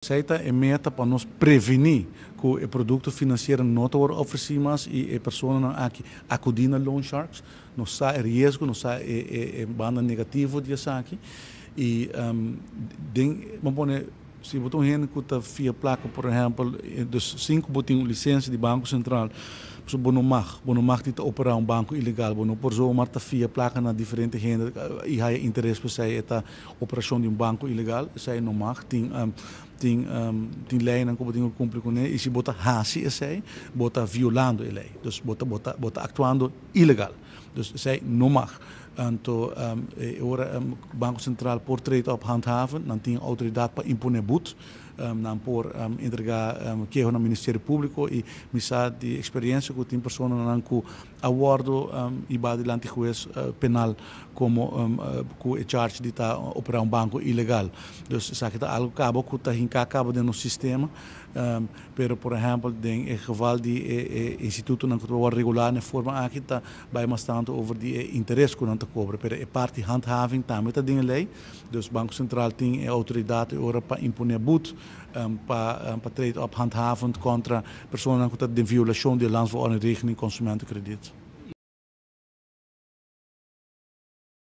Esey ta e meta pa nos preveni cu e producto financiero no ta wordo ofreci mas y e personanan aki acudi na loan sharks. Nos sa e riesgo, nos sa e banda negativo di esaki y den, bo pone, si bo ta un hende cu ta fia placa, por ehempel, dus sin cu bo tin un licencia di Banco Central, pasobra bo no mag, bo no mag di ta opera un banco ilegal, bo no por zomaar ta fia placa na diferente hende y haya interes pa esey. E ta operacion di un banco ilegal, esey no mag. Tin leynan cu bo tin cu cumpli cu ne y si bo ta haci esey, bo ta violando e ley, dus bo ta actuando ilegal, dus esey no mag. Anto e ora Banco Central por trade op handhaven, nan tin autoridad pa impone boet, nan por entrega keho na Ministerio Publico y mi sa di experiencia cu tin personanan cu a wordo hiba dilanti hues penal como cu e charge di ta opera un banco ilegal. Dus esaki ta algo caba cu ta hinca caba den nos sistema, pero por ehempel den e geval di e institutonan cu ta regula na forma aki ta bay mas tanto over di e interes cu nan ta cobra, pero e parti handhaving tambe ta den e ley, dus Banco Central tin e autoridad ora pa impone boet, pa trade op handhavend contra personanan cu ta den violacion di Landsverordening Regeling Consumentenkrediet.